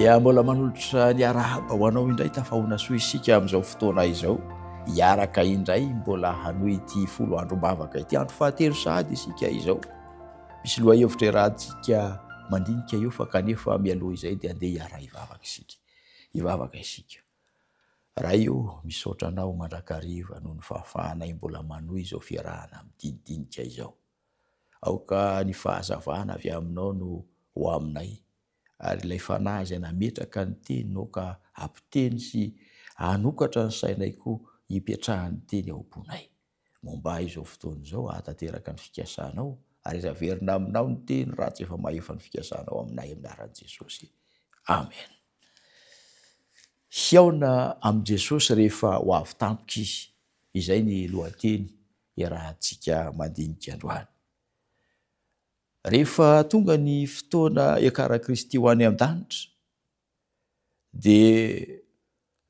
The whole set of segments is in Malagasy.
Dia mbola manolotra ny arahaba ho anao indray tafahoana soa isika amin'izao fotoana izao. Hiaraka indray mbola hanohy ity folo androm-bavaka ity andro fahatelo sahady isika izao. Misy lohahevitra iarahantsika mandinika eo fa kanefa mialoha izay dia andeha hiara-hivavaka isika. Hivavaka isika. Ray o, misaotra Anao mandrakariva noho ny fahafahanay mbola manohy izao fiarahana midinidinika izao. Aoka ny fahazavana avy Aminao no ho aminay, ary ilay Fanahy izay nametraka ny Teny no aoka hampiteny sy hanokatra ny sainay koa hipetrahan'ny Teny ao am-ponay. Momba ahy izao fotoana izao hahatanteraka ny fikasanao, ary aza averina aminao ny teny raha tsy efa mahefa ny fikasanao aminay amin'ny anaran'i Jesosy. Amen. Hihaona amin'i Jesosy rehefa ho avy tampoka Izy. Izay ny lohateny iarahantsika mandinika androany. Rehefa tonga ny fotoana hiakaran'i Kristy ho any an-danitra, Dia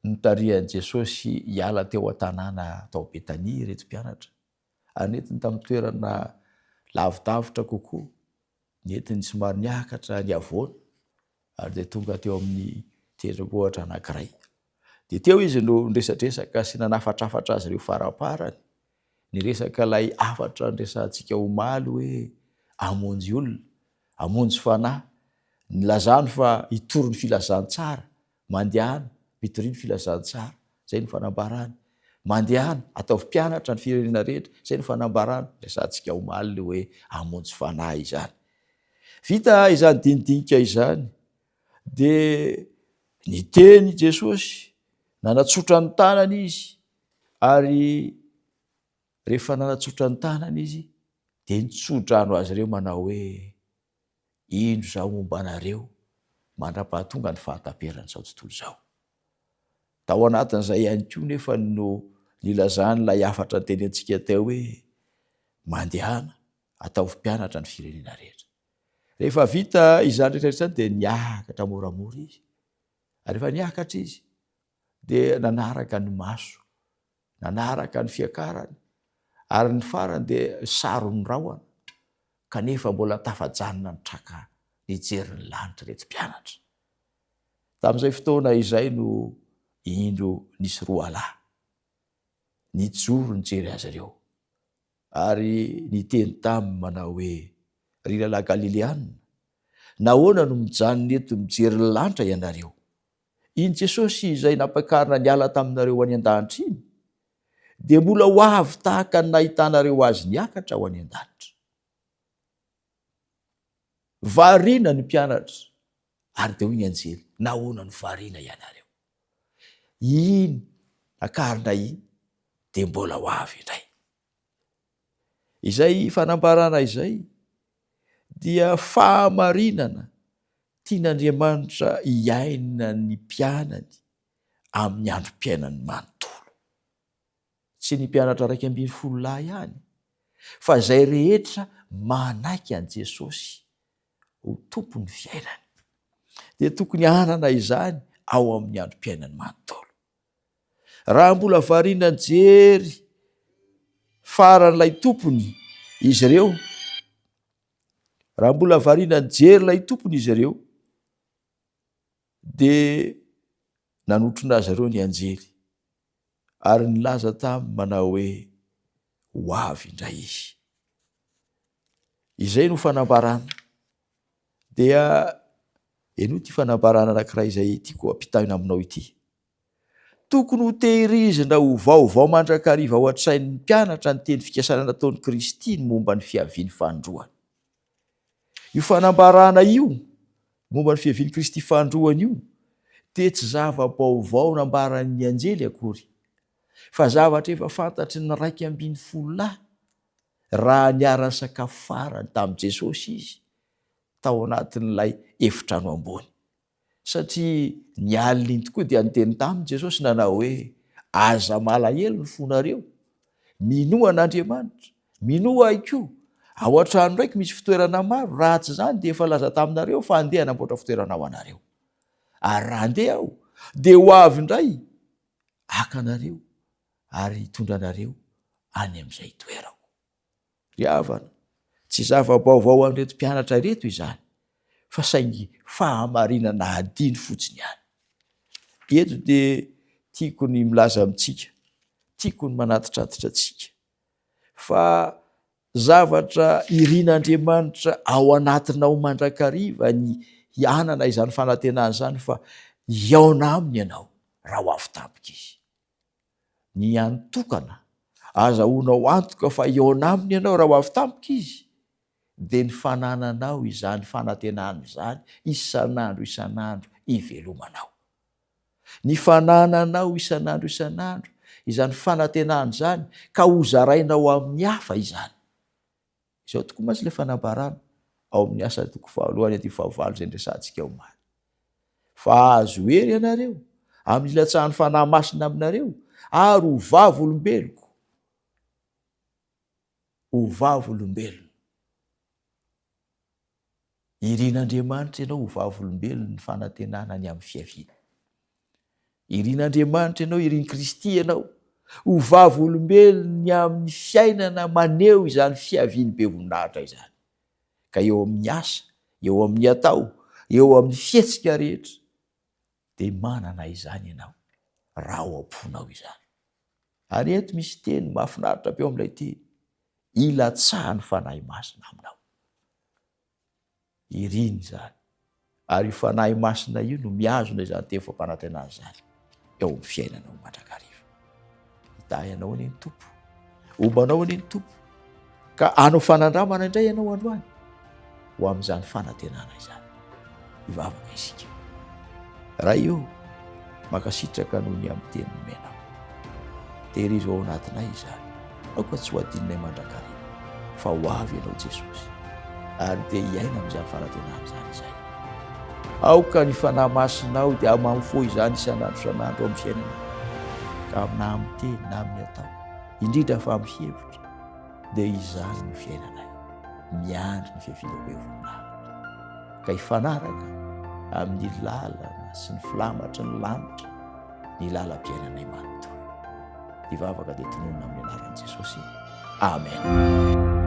notarihan'i Jesosy hiala teo an-tanàna tao Betania ireto mpianatra, ary nentiny tamin'ny toerana lavidavitra kokoa, nentiny somary niakatra ny havoana, ary dia tonga teo amin'ny tendrombohitra anankiray. Dia teo izy no niresadresaka sy nanafatrafatra azy ireo faramparany, niresaka ilay hafatra niresahantsika omaly hoe hamonjy olona, hamonjy fanahy, nilazany fa hitory ny filazantsara, mandehana mitoria ny filazantsara, izay no fanambarany, mandehana ataovy mpianatra ny firenena rehetra, izay no fanambarana, resahantsika omaly ilay hoe hamonjy fanahy izany. Vita izany dinidinika izany dia niteny i Jesosy, nanatsotra ny tanany izy ary Rehefa nanatsotra ny tanany izy, dia nitso-drano azy ireo manao hoe, Indro izaho momba anareo mandra-pahatonga ny fahataperan'izao tontolo izao. Tao anatin'izay ihany koa nefa no nilazany ilay hafatra niteny antsika teo hoe, Mandehana, ataovy mpianatra ny firenena rehetra. Rehefa vita izany rehetra izany dia niakatra moramora izy. Ary rehefa niakatra izy dia nanaraka ny maso Nanaraka ny fiakarany, ary ny farany dia saron'ny rahona, kanefa mbola tafajanona nitraka nijery ny lanitra ireto mpianatra. Tamin'izay fotoana izay no indro nisy roalahy nijoro nijery azy ireo, ary niteny taminy manao hoe, Ry lehilahy Galileana, nahoana no mijanona eto mijery ny lanitra ianareo? Iny Jesosy izay nampiakarina niala taminareo ho any an-danitra iny, dia mbola ho avy tahaka ny nahitanareo azy niakatra ho any an-danitra. Variana ny mpianatra, ary dia hoy ny anjely, Nahoana no variana ianareo? Iny nakarina iny dia mbola ho avy indray. Izay fanambarana izay dia fahamarinana tian'Andriamanitra hiainan'ny mpianany amin'ny androm-piainany manontolo. Tsy ny mpianatra 11 lahy ihany, fa izay rehetra manaiky an'i Jesosy ho Tompon'ny fiainany, dia tokony hanana izany ao amin'ny androm-piainany manontolo. Raha mbola variana nijery faran'ilay tompony izy ireo, raha mbola variana nijery ilay tompony izy ireo, dia nanotrona azy ireo ny anjely ary nilaza taminy manao hoe ho avy indray izy. Izay no fanambarana. Dia henoy ity fanambarana anankiray izay tiako ampitaina aminao ity. Tokony hotehirizina ho vaovao mandrakariva ao an-tsain'ny mpianatra ny teny fikasana nataon'i Kristy ny momba ny fiaviany fanindroany. Io fanambarana io momba ny fiavian'i Kristy fanindroany io dia tsy zava-baovao nambaran'ny anjely akory, fa zavatra efa fantatry ny 11 lahy raha niara-nisakafo farany tamin'i Jesosy izy tao anatin'ilay efitrano ambony. Satria ny alina iny tokoa dia niteny taminy Jesosy nanao hoe, Aza malahelo ny fonareo, minoa an'Andriamanitra, minoa Ahy koa. Ao an-trano raiko misy fitoerana maro, raha tsy izany dia efa nilaza taminareo fa handeha hanamboatra fitoerana ho anareo. Ary raha handeha Aho, dia ho avy indray haka anareo ary hitondra anareo any amin'izay toerako. Ry havana, tsy zava-baovao ho an'ireto mpianatra ireto izany, fa saingy fahamarinana adino fotsiny ihany. Eto dia tiako ny milaza amintsika, tiako ny manatitratitra antsika fa zavatra irin'Andriamanitra ao anatinao mandrakariva ny hanana izany fanantenana izany fa hihaona aminy ianao raha ho avy tampoka izy. Ny hany tokana azahoanao antoka fa hihaona aminy ianao raha ho avy tampoka izy dia ny fanananao izany fanantenana izany isan'andro isan'andro ivelomanao. Ny fanananao isan'andro isan'andro izany fanantenana izany ka hozarainao amin'ny hafa izany. Izao tokoa mantsy ilay fanambarana ao amin'ny Asa toko fahalohany andininy fahavalo izay niresahantsika omaly. Fa hahazo hery ianareo amin'ny hilatsahan'ny Fanahy Masina aminareo ary ho vavolombeloko, ho vavolombelona. Irin'Andriamanitra ianao ho vavolombelon'ny fanantenana ny amin'ny fiaviany. Irin'Andriamanitra ianao, irin'i Kristy ianao ho vavolombelon'ny amin'ny fiainana maneho izany fiaviany be voninahitra izany. Ka eo amin'ny asa, eo amin'ny atao, eo amin'ny fihetsika rehetra, dia manana izany ianao raha ao am-ponao izany. Ary eto misy teny mahafinaritra be ao amin'ilay teny, ilatsahan'ny Fanahy Masina aminao. Iriny izany. Ary io Fanahy Masina io no mihazona izany teny fampanantenana izany eo amin'ny fiainanao mandrakariva. Hitahy anao anie ny Tompo. Homba anao anie ny Tompo. Ka hanao fanandramana indray ianao androany ho amin'izany fanantenana izany. Hivavaka isika. Ray o, mankasitraka noho ny amin'ny teny nomenao. Tehirizo ao anatinay izany. Aoka tsy ho adinonay mandrakariva fa ho avy Ianao Jesosy ary dia hiaina amin'izany fanantenana izany izahay. Aoka ny Fanahy Masinao dia hamamofoha izany isan'andro isan'andro amin'ny fiainanay, ka na amin'ny teny na amin'ny atao, indrindra fa amin'ny fihevitra, dia izany no fiainanay, miandry ny fiavianao be voninahitra, ka hifanaraka amin'ny lalana sy ny filamatry ny lanitra ny lalam-piainanay manontolo. Hivavaka dia tononina amin'ny anaran'i Jesosy. Amen.